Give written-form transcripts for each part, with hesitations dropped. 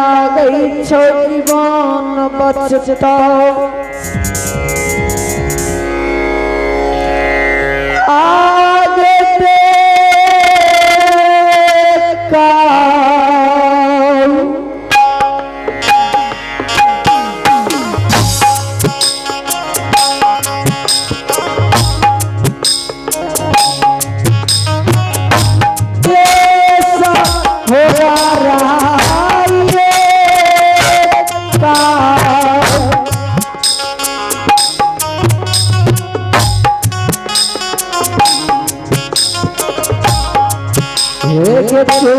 लागै छौ जीवन बचतौ। आगे काल कैसा होगा रहा ये काल। एक तो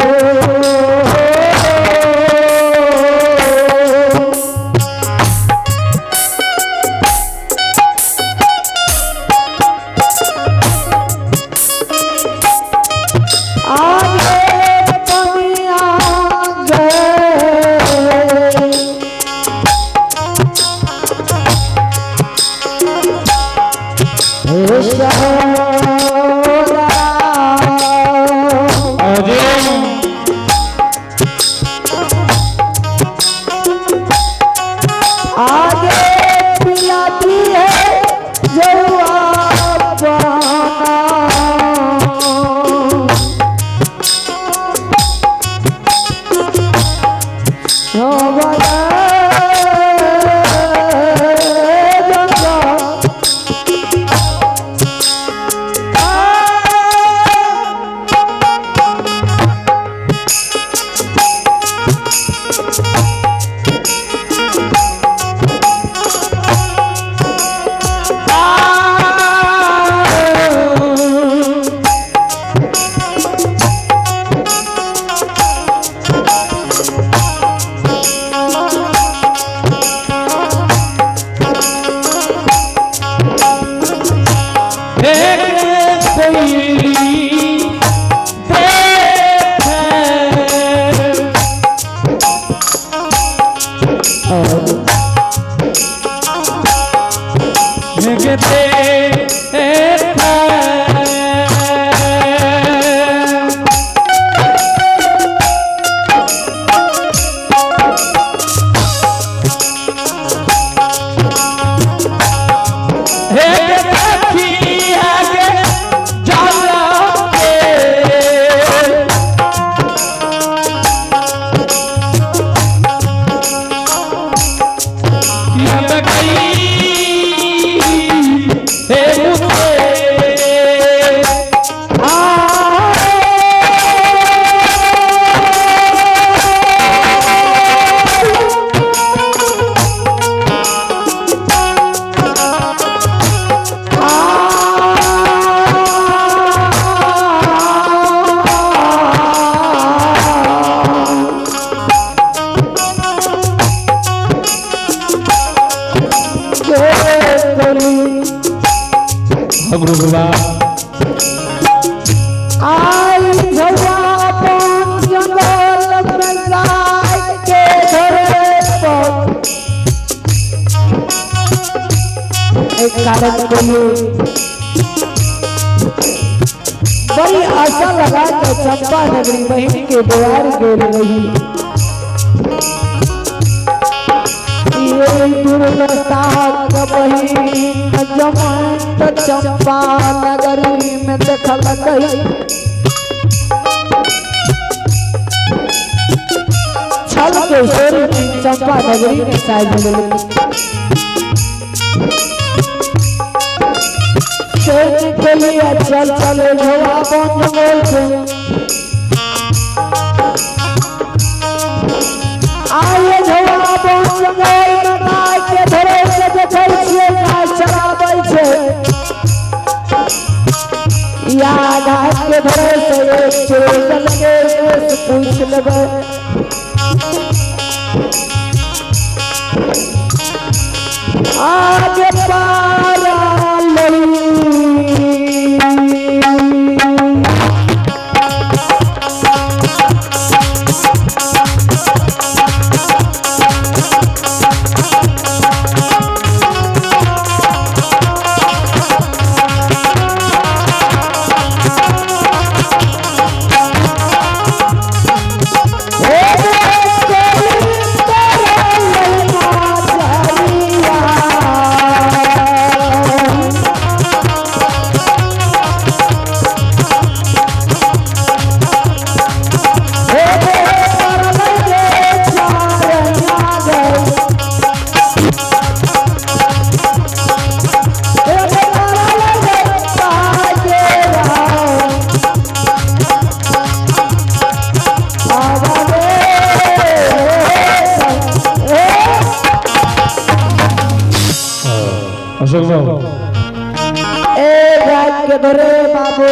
आगे दुनिया गए शहरा आगे पिलाती है जवा आई झवा बन जंगल में गाय के घरे पर एक कारण के लिए बड़ी आशा लगा के चंपा नगरी बहन के द्वार गेल रही। ये दुर्दशा के बहिन जमंत चंपा नगरी में देखल गई। छल के शोर में चंपा नगरी में साज लेलक। सोच के लिए चल चले झोला बन जंगल से आए झोला बन जंगल में गाय के धरे से देखै छियै गाय चराबै छै या गाय के धरे से एक चोरन के केस पूछ लेबै। आगे पारा लई हे अशोक बाबू। ए गाय के धरे बाबू।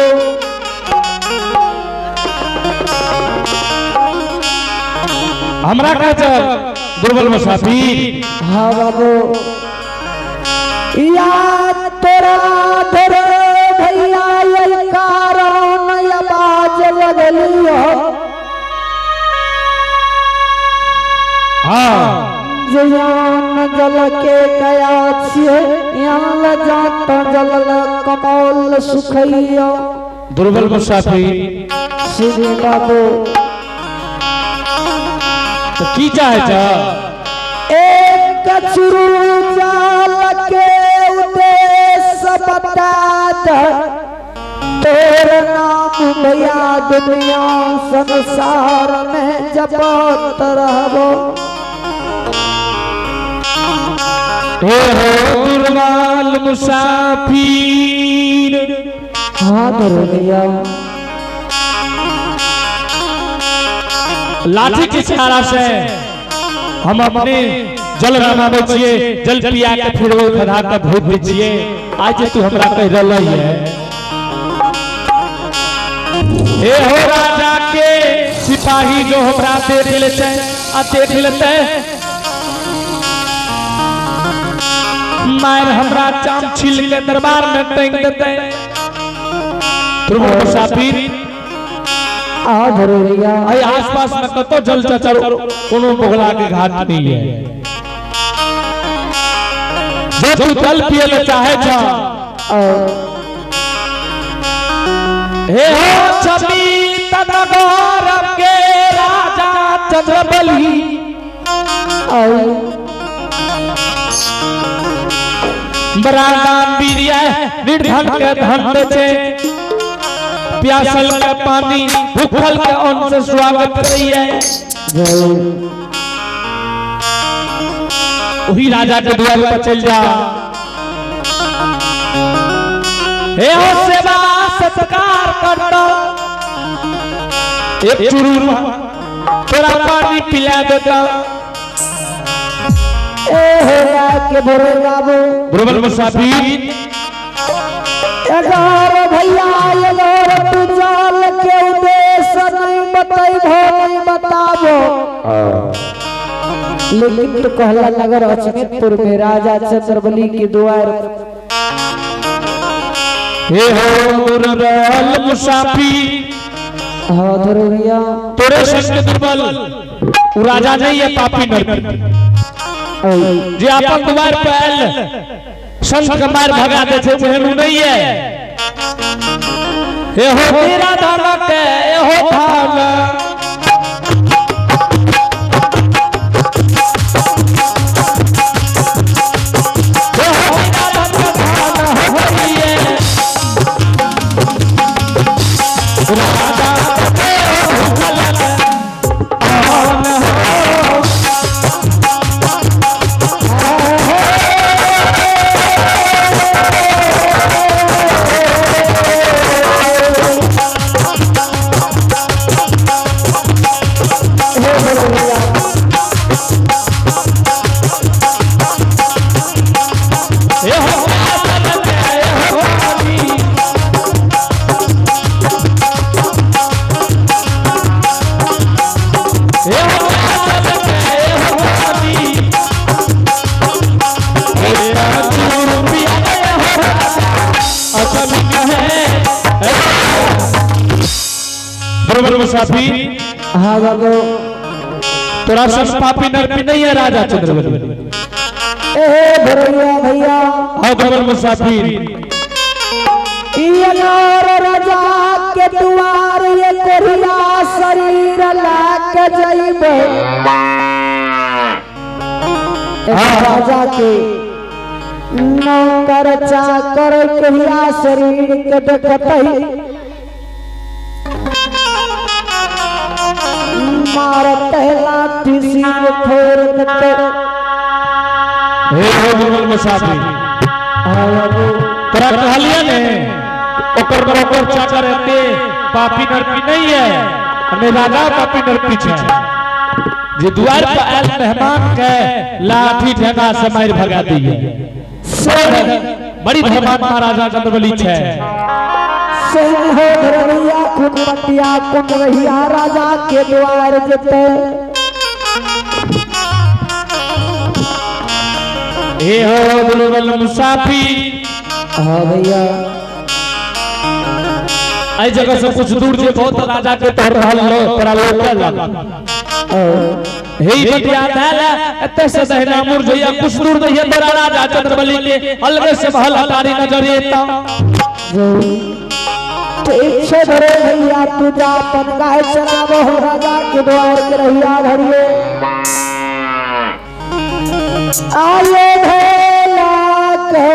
हमरा कहै छ दुर्बल मुसाफिर। हाँ बाबू, या तोरा धरे भैया ये कारण आवाज लगलियो। हाँ। जियान जल के कया छिए यान जात जल कमल सुखैया। दुर्बल मुसाफिर। श्री बाबू। तो की चाहे छ? एक चुरू जाल के उद्देश्य बता दे, तोर नाम भैया दुनिया संसार में जपत रहबो। हे हो दुर्बल मुसाफिर। हाँ भैया। लाठी के इशारा से हम अपने जल बनाबै छियै, जल पिया के फिर ओहि खधा के भूत दै छियै। आज जे तू हमरा कहि रहलै है, हे हो राजा के सिपाही जो हमरा देख लेतै आ देख लेतै, मार हमरा चाम छील के दरबार में टांग देतै। दुर्बल मुसाफिर। आ भैया। अय आसपास में कतो जल चचर कोनो बगला के घाट नहीं है। जो तू जल पिए ले चाहे छ, हे हो छवि तनगर के राजा चंद्रबली। बड़ा दानवीर है, निर्धन के धन दे छे, प्यासल के पानी, भूखल के अन्न से स्वागत करैये। वही राजा के द्वार पर चल जा। हे हो सेवा सत्कार करता, एक चुरू तोरा पानी पिला देता। ए हो के भोरे बाबू। दुर्बल मुसाफिर। एगार भैया एगार तू जाल के उद्देश्य नहीं बतैबो नहीं बताबो, लेकिन तू कहला नगर अचमितपुर में राजा चंद्रबली के द्वार। हे हो दुर्बल मुसाफिर। हाँ धरो भैया। तोरे संग दुर्बल उ राजा नहीं है पापी नरपी जे अपन द्वार पर आयल संत के मार भगा दे छे, ओहन उ नहीं है। हे हो तेरा धन के हे हो धन। हे हो तेरा धन के धन होइए। राजा के भूखल अन्न हो। हे हो धन के हे हो पानी। हे हो धन के हे हो पानी। हे चूर पिया के हो राजा, अचल कहे। बरोबर मुसाफिर। हाँ बाबू। तोरा सब पापी नरपी नहीं है राजा चंद्रबली। ए भैया भैया। हाँ बरोबर मुसाफिर। अनार राजा के द्वार ये कोरिया शरीर लाके जइबे। राजा के नौकर चाकर कोरिया शरीर के देखतई मारते लाठी सिर फोड़ देते। हे हो बरोबर मुसाफिर। हाँ बाबू। तोरा कहलिए ने ओकर नौकर चाकर एते पापी नरपी नहीं है, हमें राजा पापी नरपी छे जे द्वार पर आयल मेहमान के लाठी ठेंगा से मार भगा दिए। से बड़ी धर्मात्मा राजा चंद्रबली छै। से हो धरैया कुन बतिया कुन रहिया राजा के द्वार जते। हे हो दुर्बल मुसाफिर। हाँ भैया। एहि जगह से कुछ दूर जे बहुत राजा के तोहर रहल लो तोरा लोकल हे ई बतिया धैल एते से दहिना मुर जइया कुछ दूर दहिया तोरा राजा चंद्रबली के अलगे से महल अटारी नजर एता। ठीक से धरे भैया, तू जा अपन गाय चराबो, हो राजा के द्वार के रहिया धरिए आये भोला के।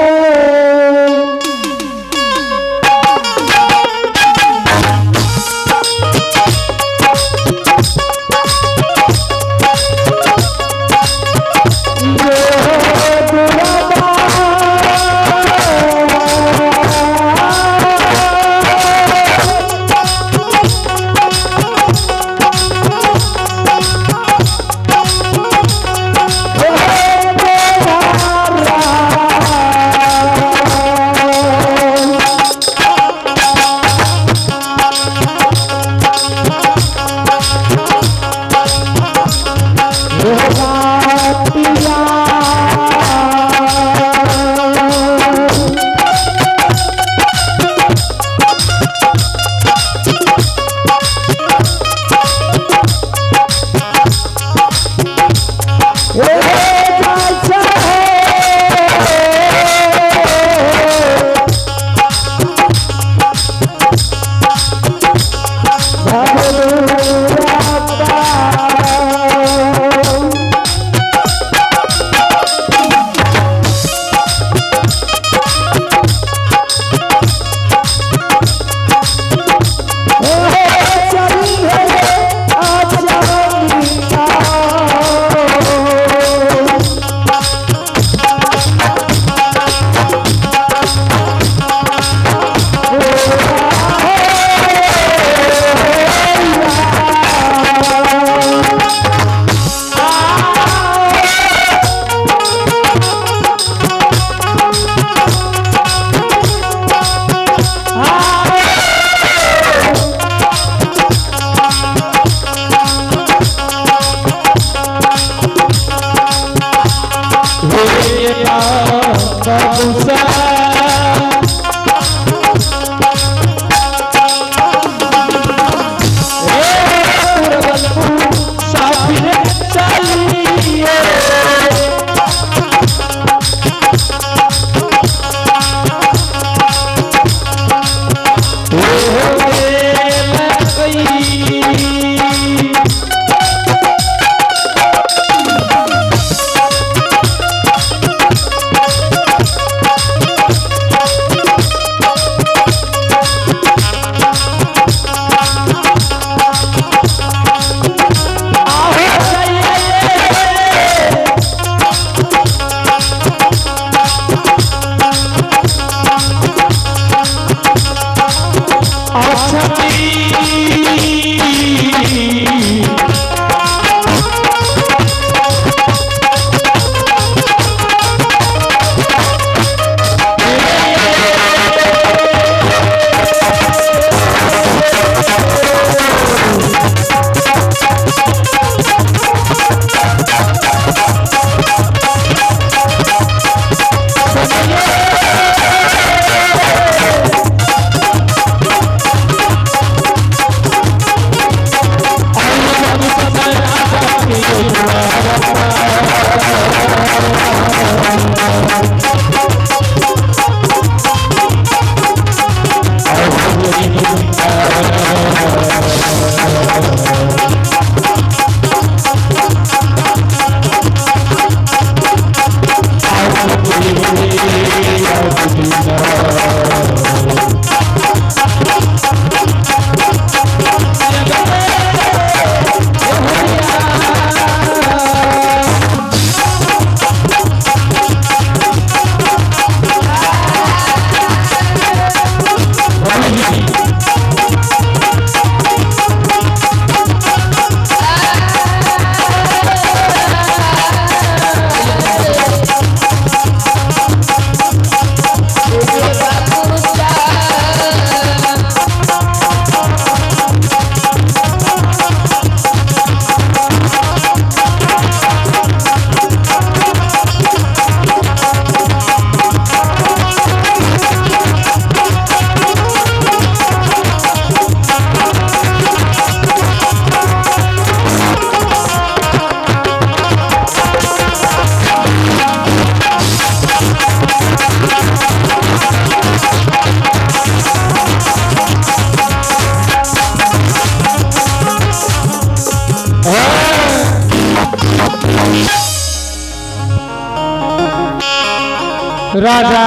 राजा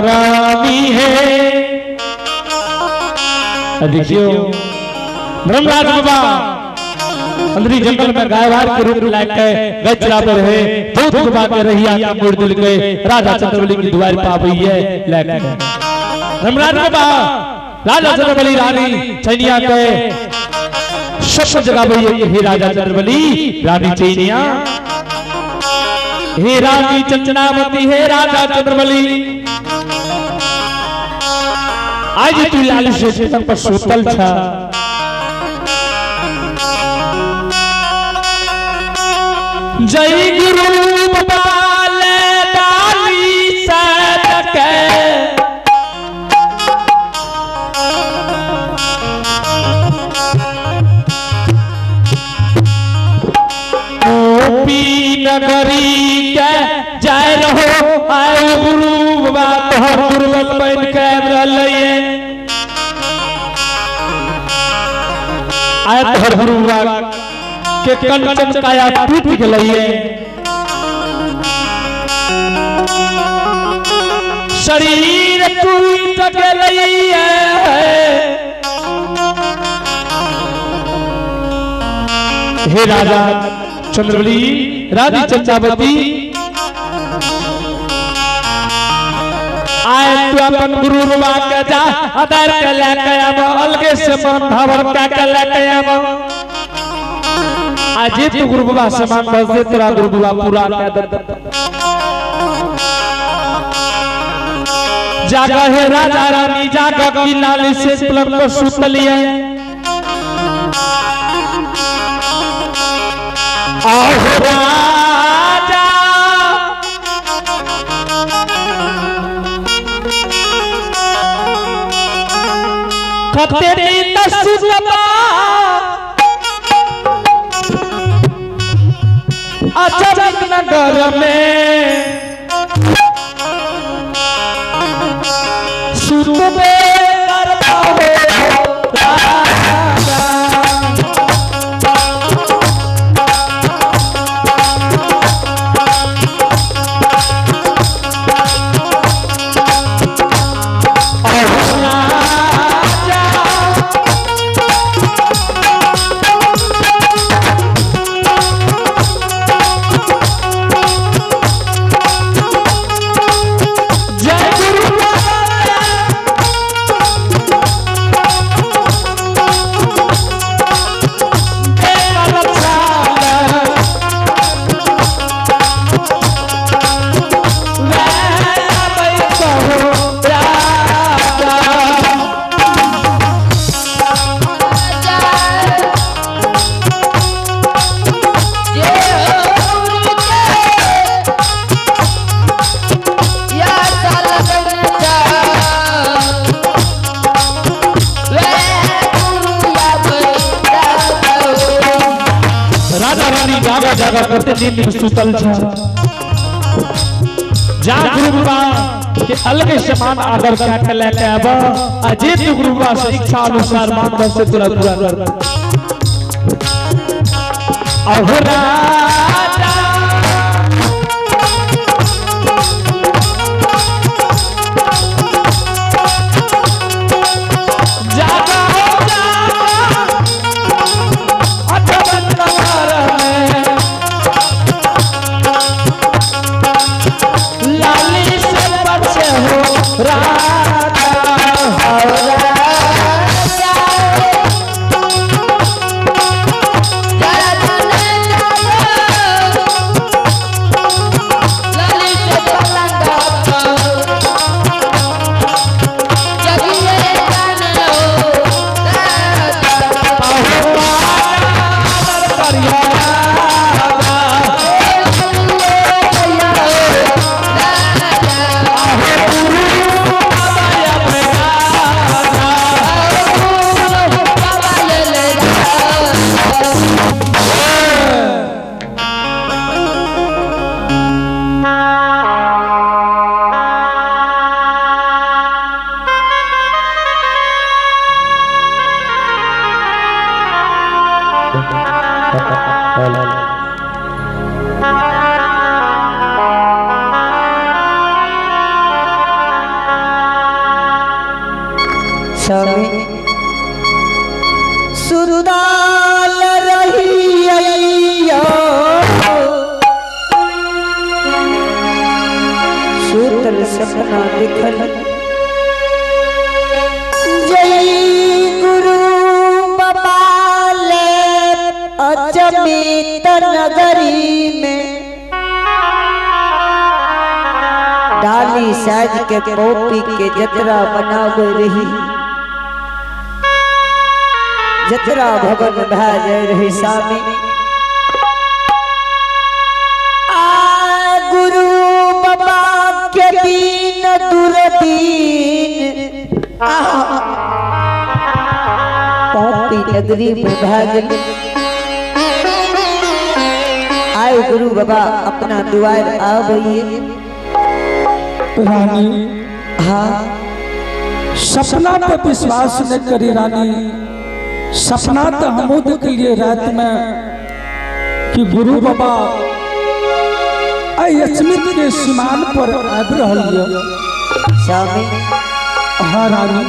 रानी है। देखियो धर्मराज बाबा अंदरी जंगल में गाय वार के रूप लाके गाय चराते रहे, दूध डुबा के रहिया के मोड़ दिल के राजा चंद्रबली की दुआर पाबई है लेके। धर्मराज बाबा राजा चंद्रबली रानी चैनिया के सब जगाबई है, हे राजा चंद्रबली रानी चैनिया, हे रानी चंचनावती, हे राजा चंद्रबली, आज तू लाल से पर सुतल छा। जय गुरु बाल डाली सदके, गोपी नगरी के जाय रहो आए गुरु बाबा तोहर दुर्बल बन के आबि रहलैये। आए तोहर गुरु बाबा के कंचन काया टूट गेलैये, शरीर टूट गेलैये। हे राजा चंद्रबली रानी चंचावती, आए तू अपन गुरु रुआ के जा अदर के लेके आब, अलगे से मन भावर का के लेके आब। आज तू गुरु बाबा से मान बस दे, तेरा गुरु बाबा पूरा कर दे। जागा हे राजा रानी जागा की लाल से पलंग पर सुतलिए। आहो राजा कते दिन सुतबा अचरज नगर में, सुतबे करता हो राजा। जय गुरु राजा रानी जागा जागा करते दिन सुतल छा। जा गुरु बाबा के अलग समान आदर क्या के लेके आबा, अजीत गुरु बाबा से इच्छा अनुसार मान दर से तुरा पूरा कर। अहो राजा जागा हो जागा अचबन नगर में, लाली से बचे हो राजा। सपना देखल। जय गुरु बाबा ले अचमित नगरी में डाली साज के पौपी के जतरा बनावे रही। जतरा भवन भा जाय रही सामी। आ गुरु बाबा के दीन दुर्दीन पौपी नगरी में भागल। आए गुरु बाबा अपना दुआर आबइए। रानी, हाँ, सपना पे विश्वास न करी रानी। सपना तो हमू देख लिए रात में कि गुरु बाबा अचमित के सीमान पर आबि रहल ये। स्वामी। हाँ रानी,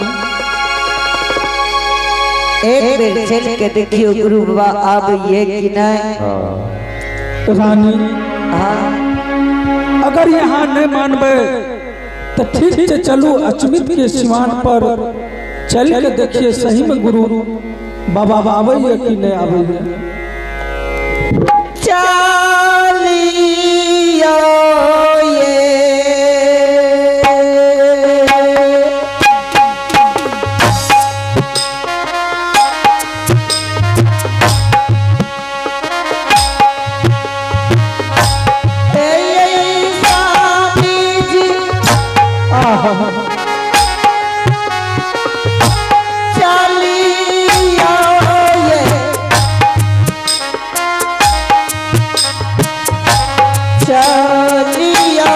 एक बेर चल के देखियो गुरु बाबा आबइए कि नहीं। रानी, हाँ, अगर यहाँ नहीं मानबे तो ठीक से चलू अचमित के सीमान पर चल के देखिए सही में गुरु बाबा आबैया कि नहीं आबैया। चालियो ये स्वामी जी, चालियो ये चालियो।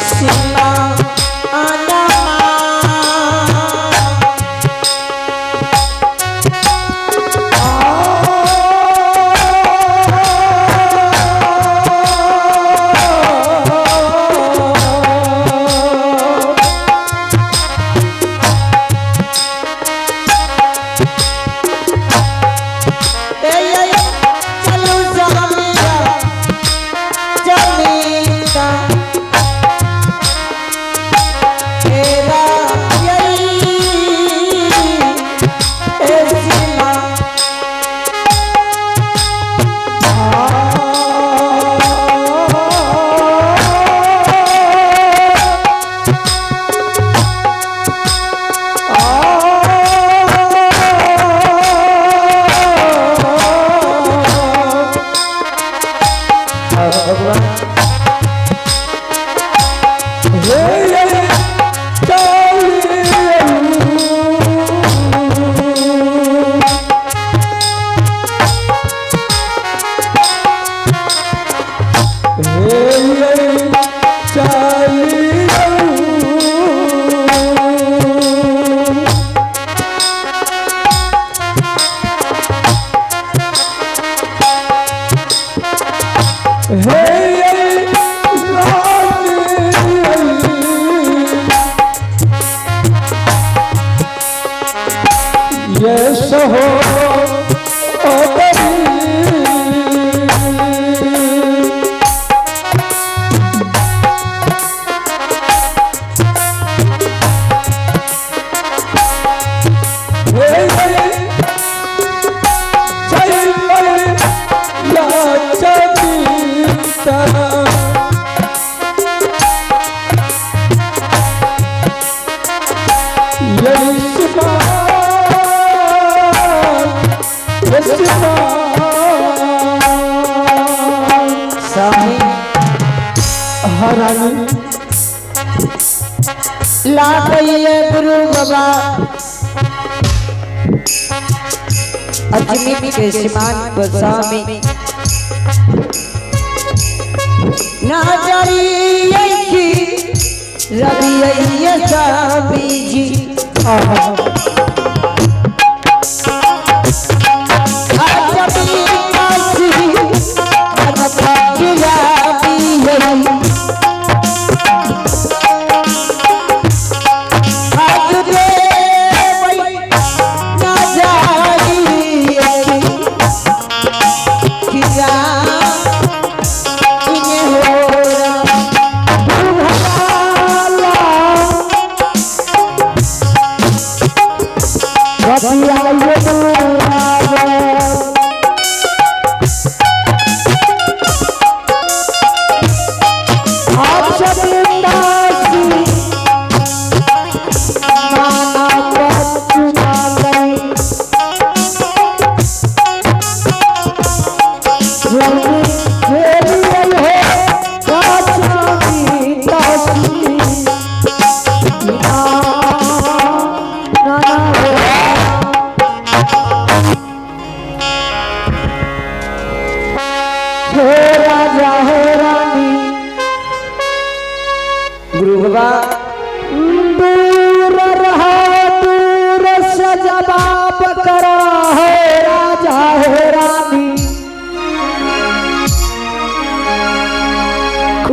सीमा आना। चलो जामिया जमीता तेरा यही सीमा। यस हो। स्वामी। हरानी। लाखइए गुरु बाबा अजमीर के सीमान पर स्वामी ना जाइए की रवि स्वामी जी। अजमीर का सी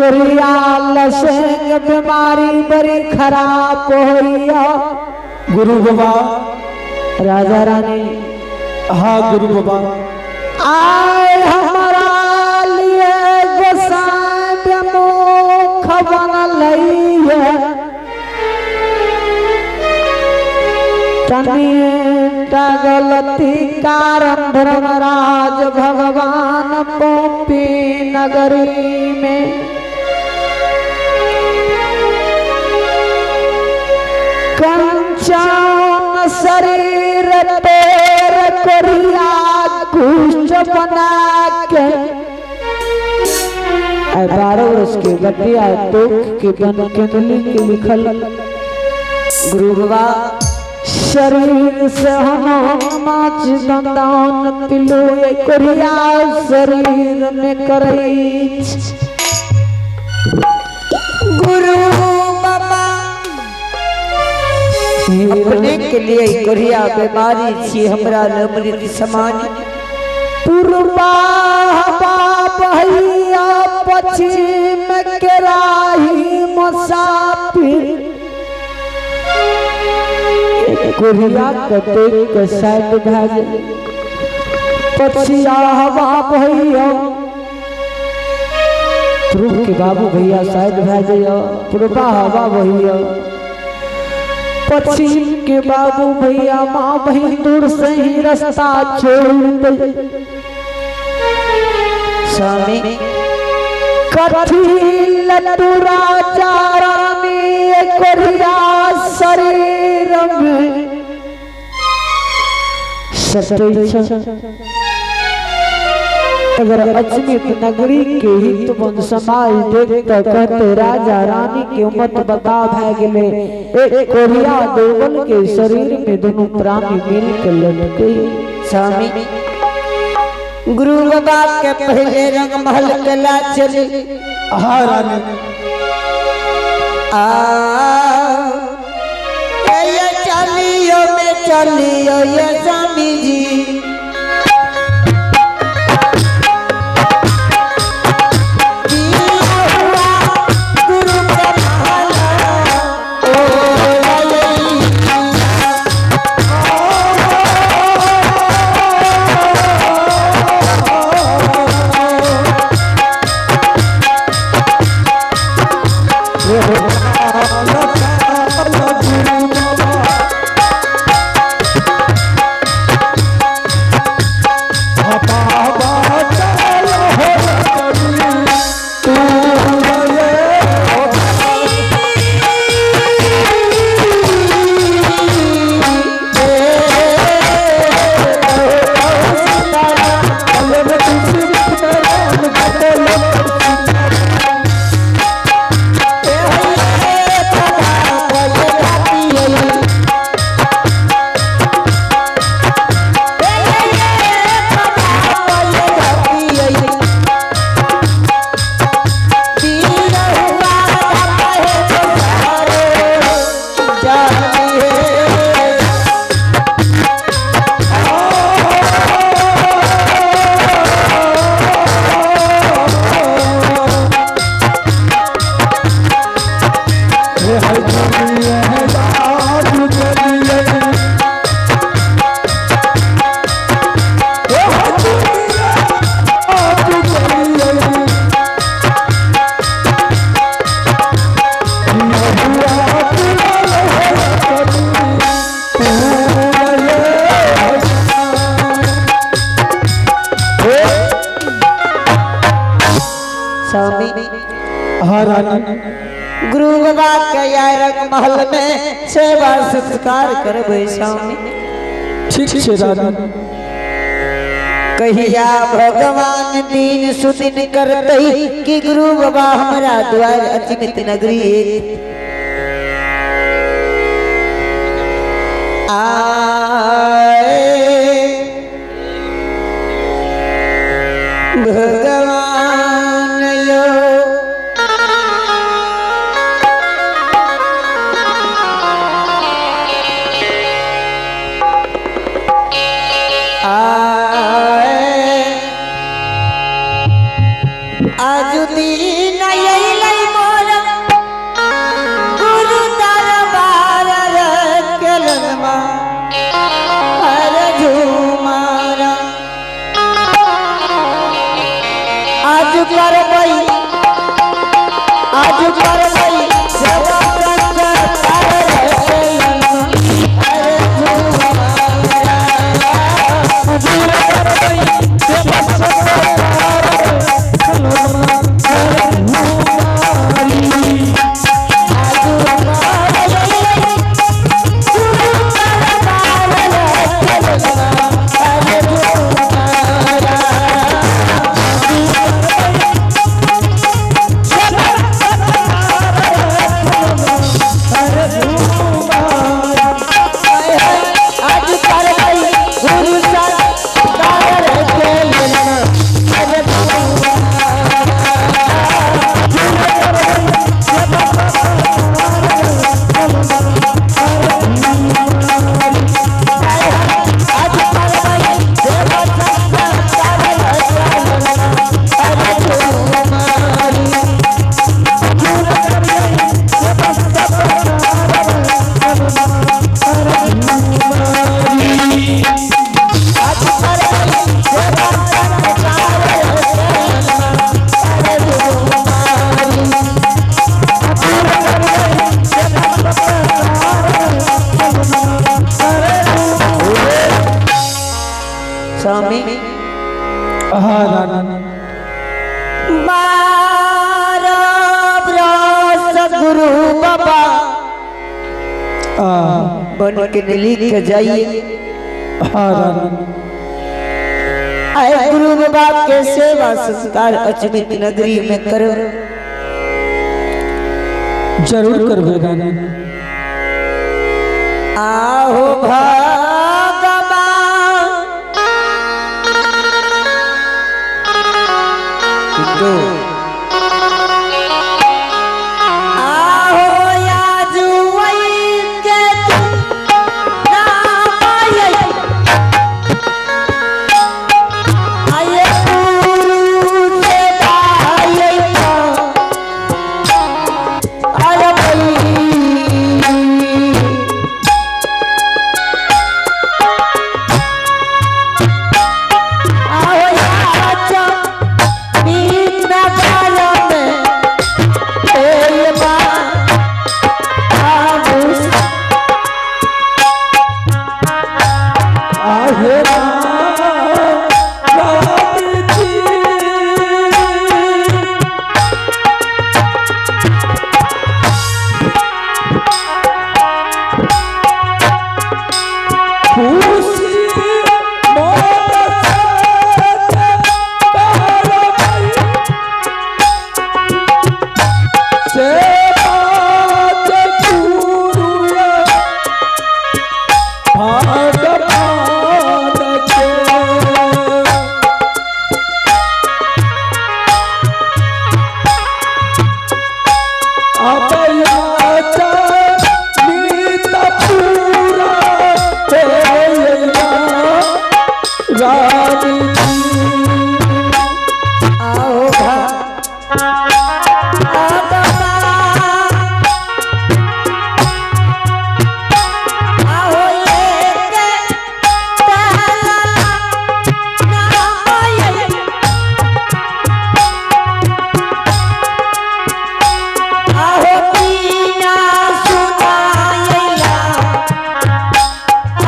कोरिया लसेंग बीमारी बड़ी खराब होइया। गुरु बाबा। राजा रानी। हाँ गुरु बाबा। आए हमारा लिए गोसाई बेमुख बनलैया। तनिए गलती कारण धर्मराज भगवान पोपी नगरी में कंचन शरीर तेर कोरिया कुष्ठ बना के 12 वर्ष के बटिया दुख के बन केंदली के लिखल गुरु बाबा। शरीर से हम माच दंदान पिलो कोरिया शरीर में करई। गुरु बाबा अपने के लिए कोरिया बीमारी छी हमरा अमृत समान। पूर्वा हवा बहैया पश्चिम के राही मुसाफिर कोरिया के देख के साइड भए गेल। पछिया हवा बहैया पूर्व के बाबू भैया साइड भए जाइयो। पूर्वा हवा बहैया पश्चिम के बाबू भैया माँ बहन दूर से ही रास्ता छोड़ दे। स्वामी कथी लड्डू राजा रानी कोरिया शरीर में सटै छै। अगर अजमित नगरी के हितवन समाज देखते कहते राजा रानी के मत बता भए गेले। एक कोरिया देवल के शरीर में दोनों प्राणी मिल के लटके। स्वामी गुरु बाबा के पहले रंग महल कला चली। हाँ रानी। आ ये चलियो में चलियो ये स्वामी जी। गुरु बाबा के यारक महल में सेवा सत्कार करबै स्वामी। ठीक छै रानी। कहिया भगवान दिन सुदिन करतै कि गुरु बाबा हमरा द्वार अचिमित नगरी आए। भगवान यो आए आज दिन। करबई, आज करबई सेवा संस्कार रे ललना। अरे आज करबई गुरु संस्कार रे ललना। अरे आज करबई सेवा संस्कार रे ललना। अरे झूमारी। आज करबई सेवा संस्कार रे ललना। अरे झूमारी। स्वामी हाँ रानी। 12 बरस गुरु बाबा आ, बन के लिख जाइए। हाँ रानी। आए गुरु बाबा के सेवा संस्कार अजमित नगरी में करो। जरूर करबे रानी। आहो भगवान आहो याजुवई के तू नाम आये। आये गुरु से आये अरे भई। आहो याचा मीना गाया में ए बा आबू। आहे राम जी। खुशी मोर साथ करबई, सेवा गुरु भगवान के। अब पूरा रानी जी। आओ भगवान आओ एक ताला नाम आये। आहो पीना सुनायला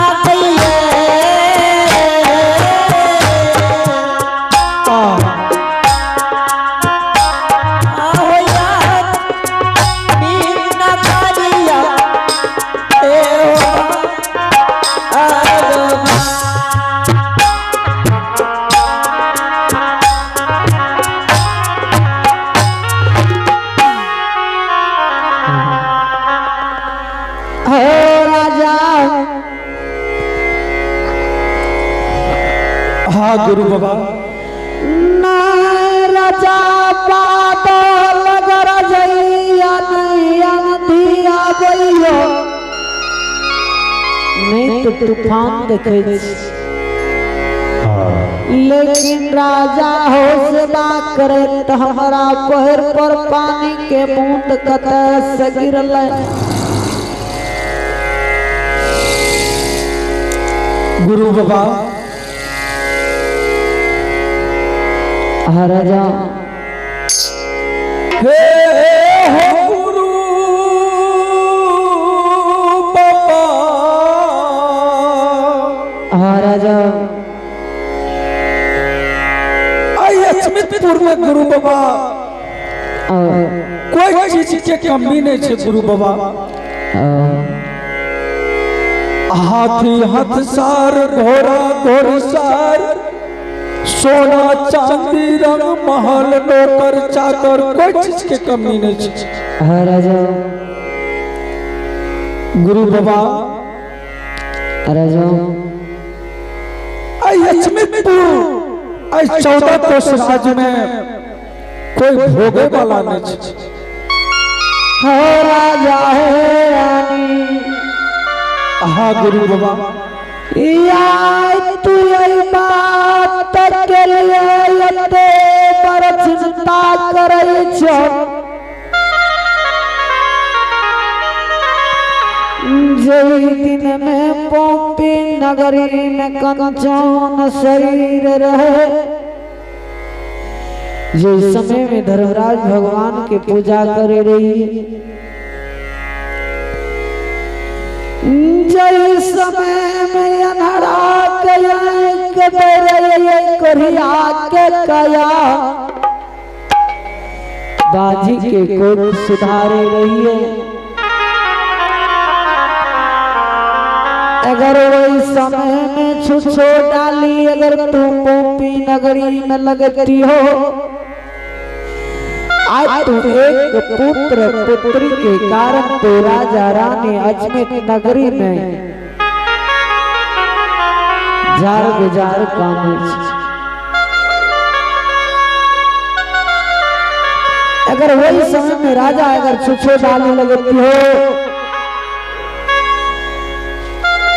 आइए। आ, आहो यार मीना कालिया ए हो आगमा। हो राजा। हाँ गुरु बाबा। ना राजा बादल गरजैया नैया नदिया गइयो, नहीं तो तूफान देखे छी। लेकिन राजा हो सेवा करे त हमारा पैर पर पानी के बूंद कतऽ से गिरलै। गुरु बाबा। हाँ राजा। हाँ राजा। आई अचमितपुर में गुरु बाबा कोई चीज के कमी नहीं छे गुरु बाबा। हाथी हथसार घोड़ा घोड़सार सोना चांदी रंग महल नौकर चाकर कोई चीज के कमी नहीं छे। हाँ राजा। गुरु बाबा राजा आई अचमितपुर आई 14 कोस राज्य में कोई भोगे वाला नहीं छे। हो राजा हे रानी। हाँ गुरु बाबा। या तू यही बात के लिए एते बड़ चिंता करै छो। जई दिन में पोपी नगरी में कंचन शरीर रहे, जो समय में धर्मराज भगवान के पूजा करे रही, जई समय में अनहरा के करिया के कया बाजी के कोट सुधारे रही है। अगर वही समय में छुछो डाली अगर तू पोपी नगरी में लगती हो, आज तू एक पुत्र पुत्री के कारण तो राजा रानी अजमेर नगरी में जार गुजार काम। अगर वही समय में राजा अगर छुछो डाली लगती हो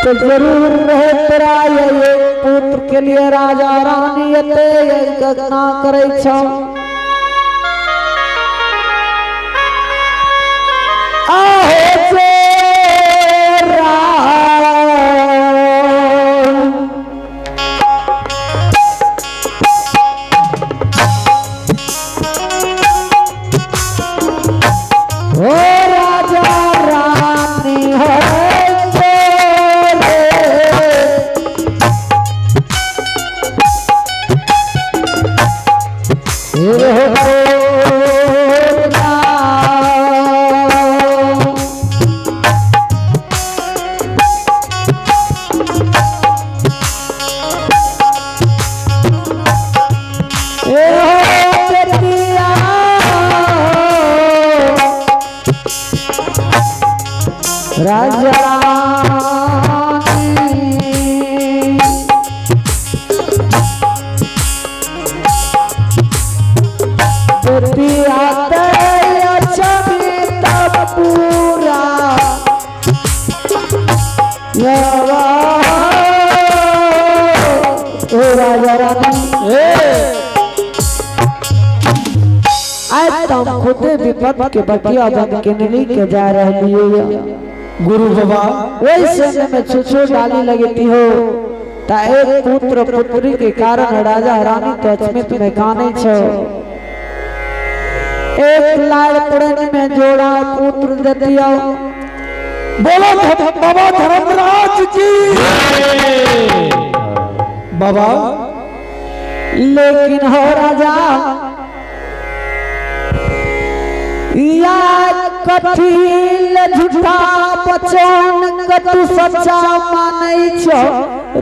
तो जरूर रहे तेरा ये पुत्र के लिए राजा रानी एते ना करे छो। आहो जे राम हो राजा रानी हो राजा पूरा राजा रानी। आज तुम खुदे विपद के बटिया बन के नहीं के जा रहे हो गुरु बाबा। वही समय में छुछो डाली लगती हो ता एक पुत्र पुत्री के कारण राजा रानी तो अचमित में काने छो। एक लाल पुरन में जोड़ा पुत्र देतियो। बोलो बाबा धर्मराज की बाबा। लेकिन हो राजा या कथिल झूठा बचन कतु सच्चा मानै छो,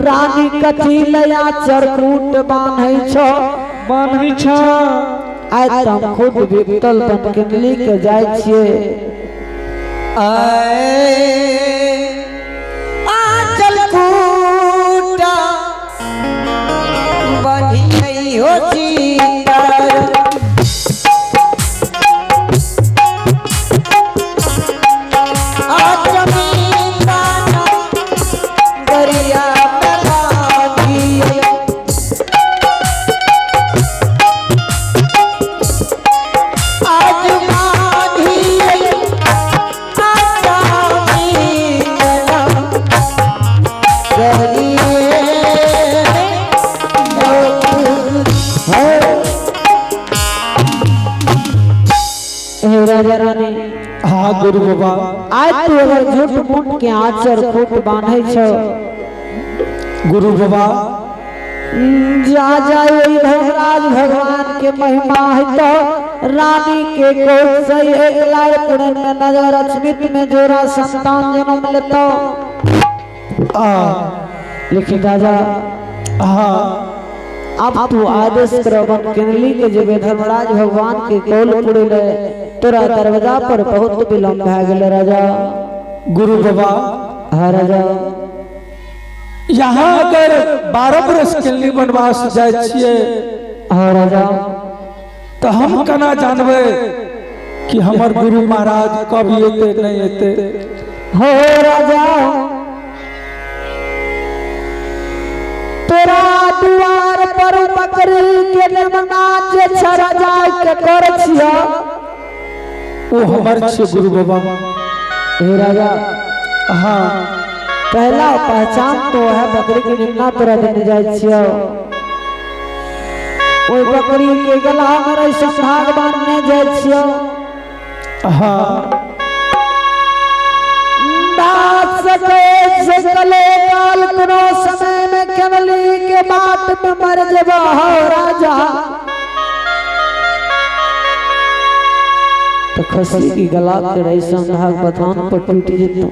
रानी कथिल या चरकूट बान्है छो बान्है छो। आइ तम खुद वितल बन के के जाय छियै। आचल कूटा बनी हो सीता हाँ गुरु बाबा। आज तू अगर झूठ मूठ के आचर खूट बांधे छो गुरु बाबा जा जाए वही धर्मराज भगवान के महिमा है तो रानी के कोख से एक लाल कुड़न में नजर अचमित में जोरा संतान जन्म लेतो। आ लेकिन राजा हाँ अब तू आदेश करबन किनली के जेबे धर्मराज भगवान के कोल पुड़े ले तोरा दरवाजा पर बहुत विलंब भए गेल राजा। गुरु बाबा हाँ राजा। यहाँ अगर 12 बरस के लिए वनवास जाय छियै हाँ राजा। तो हम केना जानबै कि हमर गुरु महाराज कब एते नहीं एते? हो राजा तोरा द्वार पर बकरी के नेमना जे छ राजा के कर छियो ओ हमर छियै गुरु बाबा। हे राजा हाँ पहला पहचान तो है बकरी के निम्ना तोरा देने जाय छियो। ओई बकरी के गला में रैसम भाग बांधने जाय छियो। हाँ दास के सकले काल कोनो समय में केवली के बाट में मर जबा हो राजा। तो खसी की गला के रैसम धाग बथान पर टूट जेतो।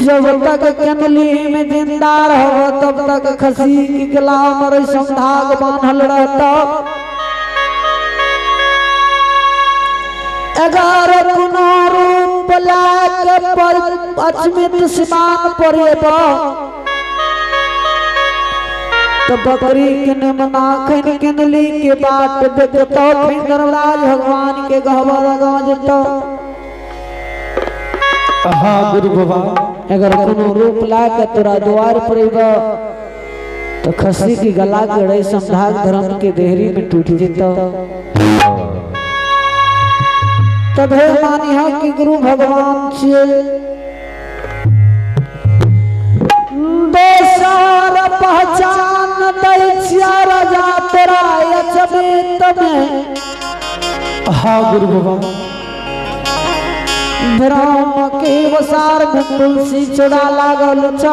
जब तक केनली में जिंदा रहो तब तक खसी की गला में रैसम धाग बांधल रहता। अगर कोनो रूप लाके पर अचमित सीमान पर एबो तो बकरी के निमना खन केनली के बाट देखतो फिर धर्मराज भगवान के गहबर लगा जेतो। हाँ गुरु बाबा अगर कोनो रूप लाके तोरा द्वार पर एबो तो खसी की गला के रैसम धाग धर्म के देहरी में टूट जेतो। तबे मानी है कि गुरु भगवान छियै। दोसर पहचान दै छियै राजा तोरा अचमित में। हाँ गुरु बाबा ब्रह्म के वसार में तुलसी चोरा लागल छ।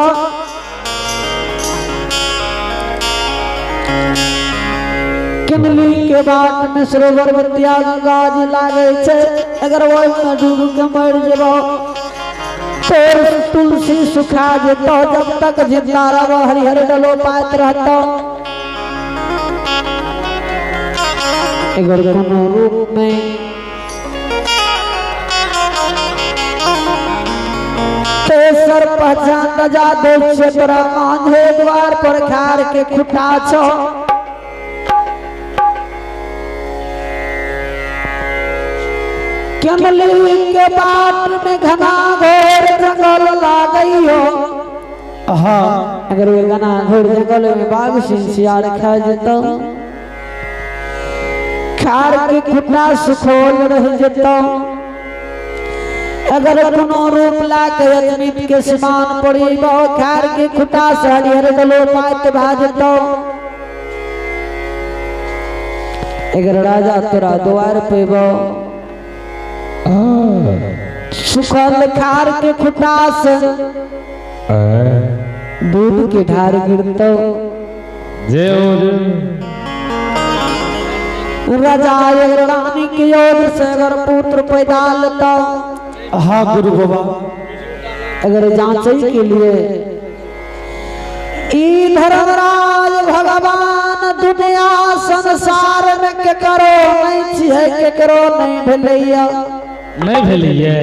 किनली के बाट में सरोवर बतिया गंगा जी लागे छे। अगर ओहि में डूब के मर जेबो तोर तुलसी सुखा जेतो। जब तक जिंदा रहो हरिहर डलो पात रहतो। अगर कोनो रूप में तेसर पहचान रजा दे छे तोरा मांझे द्वार पर खार के खुटा छो। केनली के बाट में घना घोर जंगल लागई हो। हाँ अगर वो घना घोर जंगल में बाघ सिंह सियार खा जेतो खार के खुटा सुखोल रह जेतो। अगर कोनो रूप लाके अजमित के समान पड़ी बहु खार के खुटा से हरिहर गलो पात भा जेतो। अगर राजा तोरा द्वार पेबो सुखल खार के खुटा से दूध के ढार गिरतो। राजा अगर रानी के ओर से अगर पुत्र पैदा लेतो। हाँ गुरु बाबा अगर जांचे के लिए ई धर्मराज भगवान दुनिया संसार में के करो नहीं छियै के करो नहीं भेलैया नहीं भेलैया।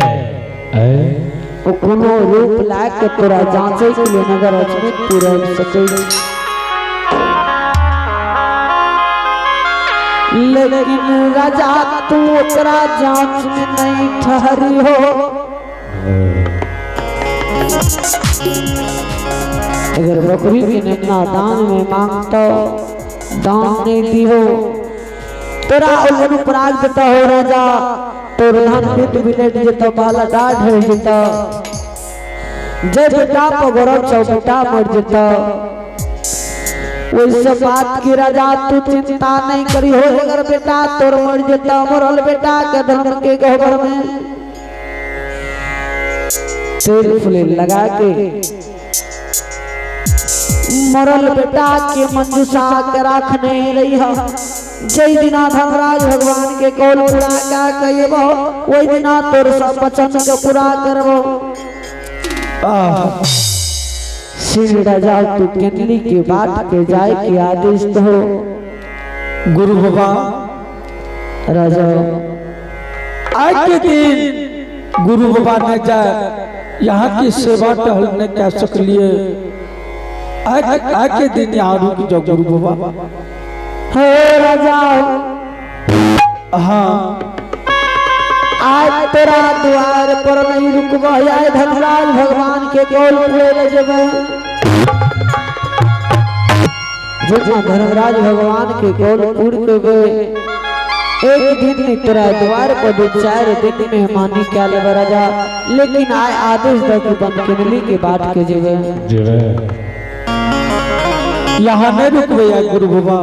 ओ कोनो रूप ला के तोरा जांचे के लिए नगर अचमित पूरा सकै। लेकिन राजा तू ओकरा जांच में नहीं ठहरी हो। अगर बकरी के नेना दान में मांगतो दान नहीं दी हो तोरा अनुपराग देता हो राजा। तोर धन बित बिलेट जेतो बाला डाढ़ हो जेतो। जय बेटा पगोरब चौ बेटा मर जेतो। वैसे बात की राजा तू चिंता नहीं करी हो। अगर बेटा तोर मर जेतो मरल बेटा के धर्म के गहबर में तेल फुले लगा के मरल बेटा के मंजूषा के राखने रही है। जय दिना धर्मराज भगवान के कौल पूरा का कहिबो वही दिना तोर सब वचन के पूरा करबो। श्री राजा तू केंदली के बाट के जाए के आदेश दो। गुरु बाबा राजा आज के दिन गुरु बाबा ने जाए यहाँ की सेवा टहल ने कह सकलिए। आज के दिन यहाँ रुक जाओ गुरु बाबा। हे राजा हाँ आज तेरा द्वार पर नहीं रुकबो, आय धर्मराज भगवान के कौल पूरे ले जेबे। जितना धर्मराज भगवान के कौल पूर के गए एक दिन नहीं तेरा द्वार पर दो चार दिन मेहमानी क्या लेबे राजा, लेकिन आय आदेश दे कि बनकेनली के बाट के जेबे। यहाँ नहीं रुकबे यार गुरु बाबा।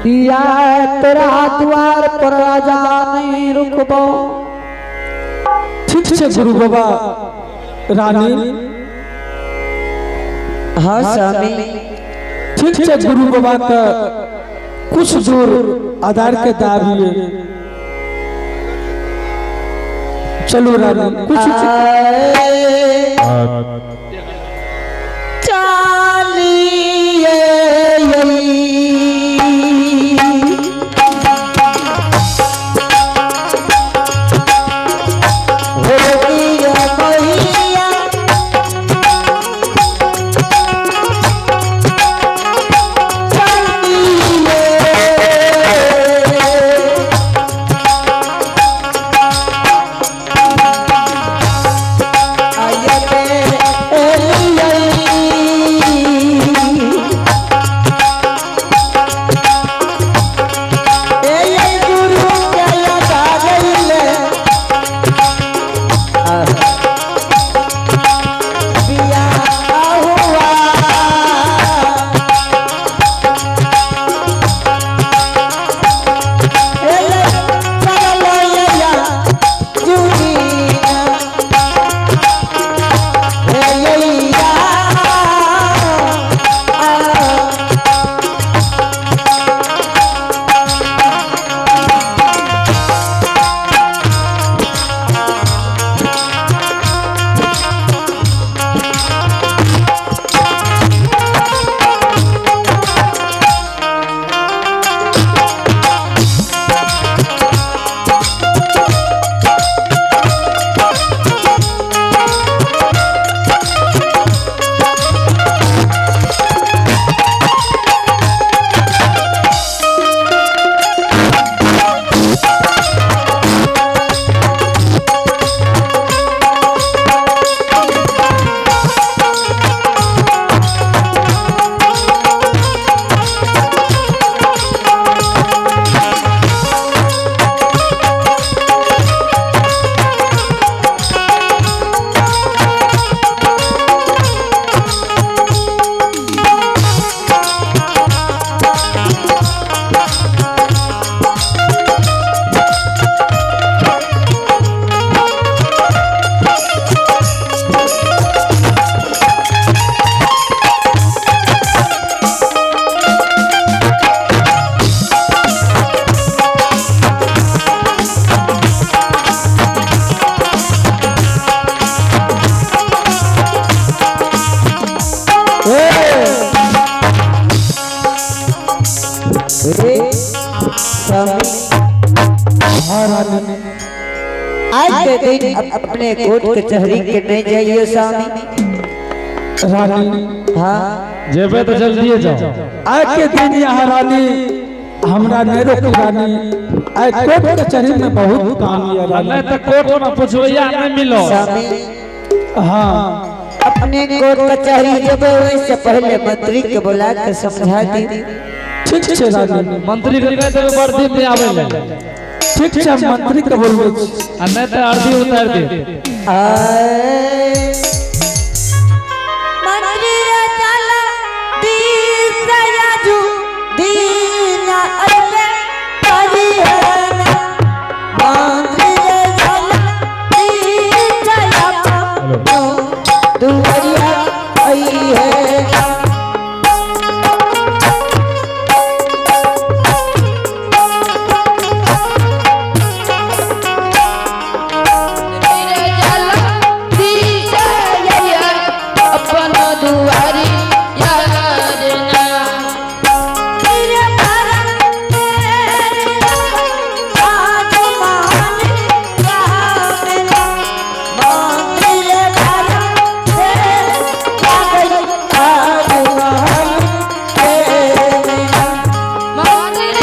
या तेरा द्वार पर राजा नहीं रुकबो। ठीक से गुरु बाबा। रानी हाँ स्वामी ठीक से गुरु बाबा का कुछ दूर आधार के दाबिए। चलो रानी कुछ चालिए आज के दिन अपने कोर्ट कचहरी के नहीं जाइए स्वामी। रानी हाँ जेबे तो जल्दी जाओ। आज के दिन यहाँ रानी हमरा नहीं रोकू रानी। आज कोर्ट कचहरी में बहुत काम है रानी। नहीं तो कोर्ट में पूछबैया नहीं मिलो स्वामी। हाँ अपने कोर्ट कचहरी जब से पहले मंत्री के बुला के समझा दी। ठीक है रानी। मंत्री के कह देबे वर्दी में आवे ले। ठीक है मंत्री के बोलबे आ नहीं तो अर्जी उतार दे। मंत्री रे चला दीसयाजू दीना अरे परिहना। मंत्री रे चला दीसयाजू है। अपन दुआरी यार ना। मंदिर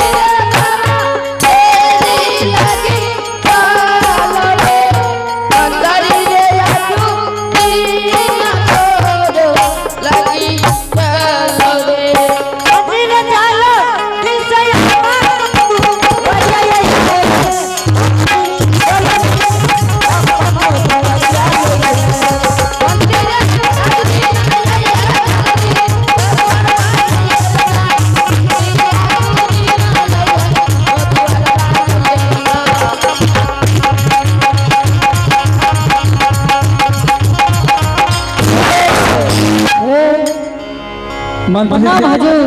तेरी लगी काले मंदिर रे आजू तीन तोरो लगी चलो रे। मंत्री प्रणाम जी हजूर।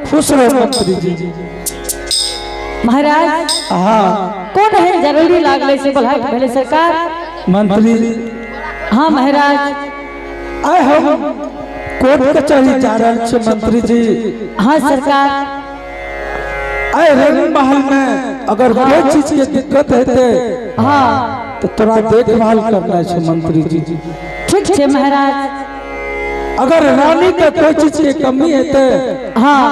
खुश रहो मंत्री जी। महाराज, हाँ। कोन एहन जरूरी लागले से बोलाय भेलै सरकार? मंत्री। हाँ महाराज। आइ हम कोर्ट कचहरी जा रहल छी मंत्री जी। हाँ सरकार। आइ रंग महल में अगर कोई चीज के दिक्कत हेतै हाँ तो तोरा देखभाल करना छै मंत्री जी। ठीक छै महाराज। अगर रानी के कोई चीज के कमी हेतै हाँ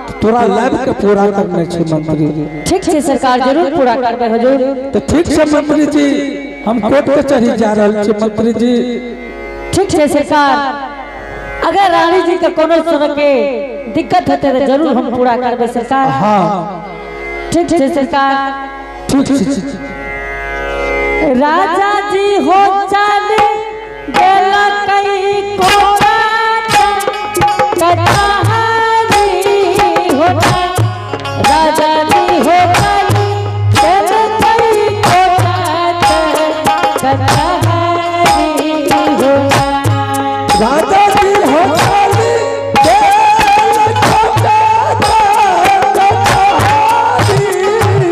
तो तोरा लाभ के पूरा करना छै मंत्री जी। ठीक छै सरकार, जरूर पूरा करबै हजूर। तो ठीक छै मंत्री जी, हम कोर्ट कचहरी जा रहल छी मंत्री जी। ठीक छै सरकार, अगर रानी जी के कोनो तरह के दिक्कत हेतै तऽ जरूर हम पूरा करबै सरकार। हाँ ठीक छै सरकार। ठीक छै। राजा जी हो चल गेला कई कोटा कचहरी हो, राजा जी हो चल गेला कई कोटा कचहरी हो। राजा जी हो चल गेला कोटा कचहरी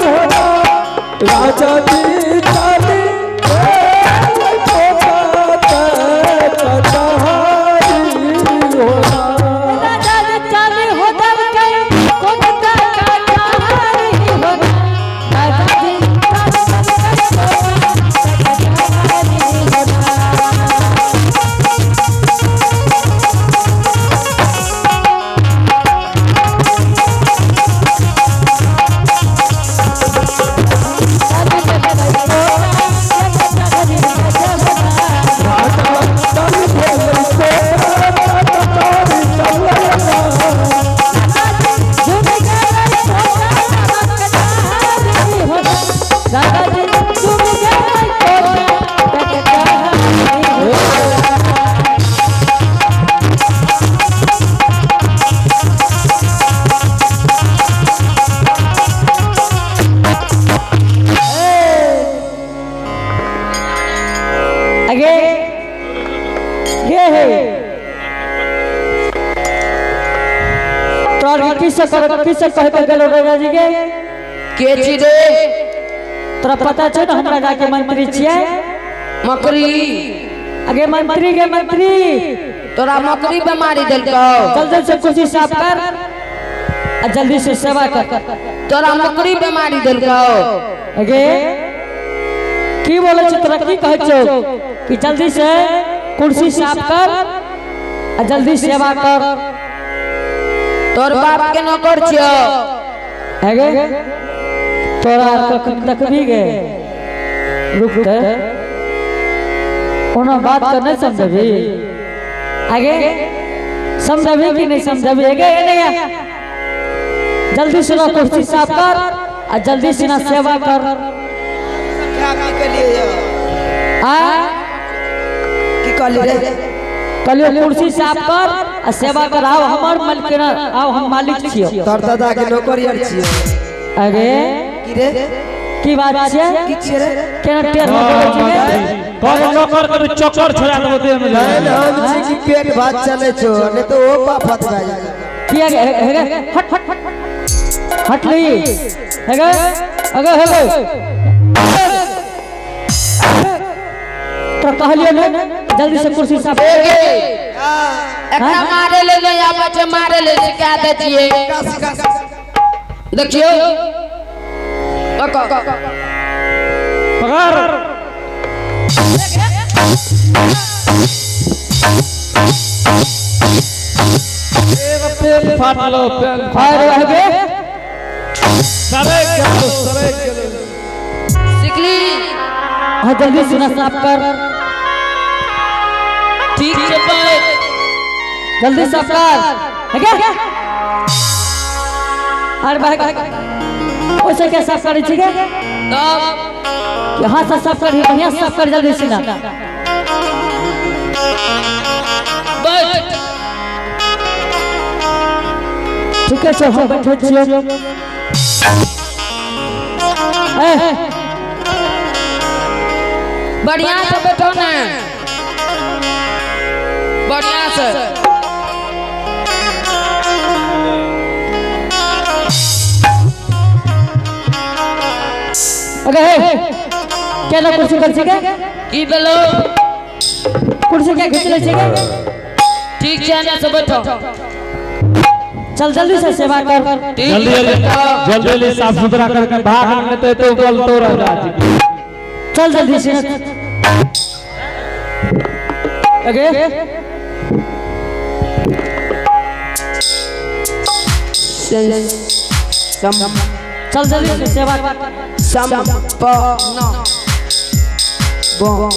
हो, राजा जी चल गेला कोटा कचहरी हो। राजा जी चल हो दल कई कोटा कचहरी हो, राजा जी अगे ये है तोरा के किसे कर किसे कह के गेलो राजा जी के? के छी रे? तोरा पता छै ने हमरा जाके मंत्री छियै। मकरी। अगे मंत्री के मंत्री। तोरा मकरी बीमारी देलकौ। जल्दी से कुर्सी साफ कर और जल्दी से सेवा कर। तोरा मकरी बीमारी देलकौ। अगे की बोले छौ तोरा, की कहै छौ कि जल्दी से कुर्सी साफ कर और जल्दी सेवा कर। तोर बाप के नौकर छियौ। अगे तोरा कखन देखबी गे? रुक ते, कोनो बात के नहीं समझबी? आगे समझबी कि नहीं समझबी? आगे नहीं, जल्दी से ना कुर्सी साफ कर और जल्दी से ना सेवा कर। आ की कहली रे? कहलियो कुर्सी साफ कर आ सेवा कर। आओ हमर मालिक, आओ हम मालिक छियो। तोर दादा के नौकर यार छियो। अगे की रे? की बात छियै? की छियै रे? केना टेढ़ में बोलै छियै? कौन नौकर के चक्कर छोड़ा देबो देह में काल्हि हम छी कि पेट भात चलै छौ, नहीं तो ओ बाफत भए जेतौ। किया गे हे गे हट हट हट हट ली हे गे अगे हे गे तो कहलियो ने जल्दी से कुर्सी साफ एकरा मारे ले नहीं आबै छै, मारे ले सिखा दै छियै। देखियौ पकड़। पकड़। पेन फाटलो पेन। अरे हे गे सरे गेलो सरे गेलो। सिखली? हाँ जल्दी से ना साफ कर। ठीक छै बैठ। जल्दी साफ कर हे गे। अरे भाई ओइसे क्या साफ करै छी गे? तब कि हाथ से साफ कर, बढ़िया से साफ कर जल्दी से ना। बैठ। ठीक है चल हम बैठे छियो। ए बढ़िया से बैठो ना, बढ़िया से। अगे हे केना कुर्सी कर छी गे? की भेलो? कुर्सी क्या खींच ले छी गे? ठीक छै ना से बैठो। चल जल्दी से सेवा कर। ठीक जल्दी छै, जल्दी बैठो। जल्दी जल्दी साफ सुथरा करके भाग नहीं तो तो गल तो रह जा। चल जल्दी से अगे चल जल्दी से सेवा कर। सम प न ब।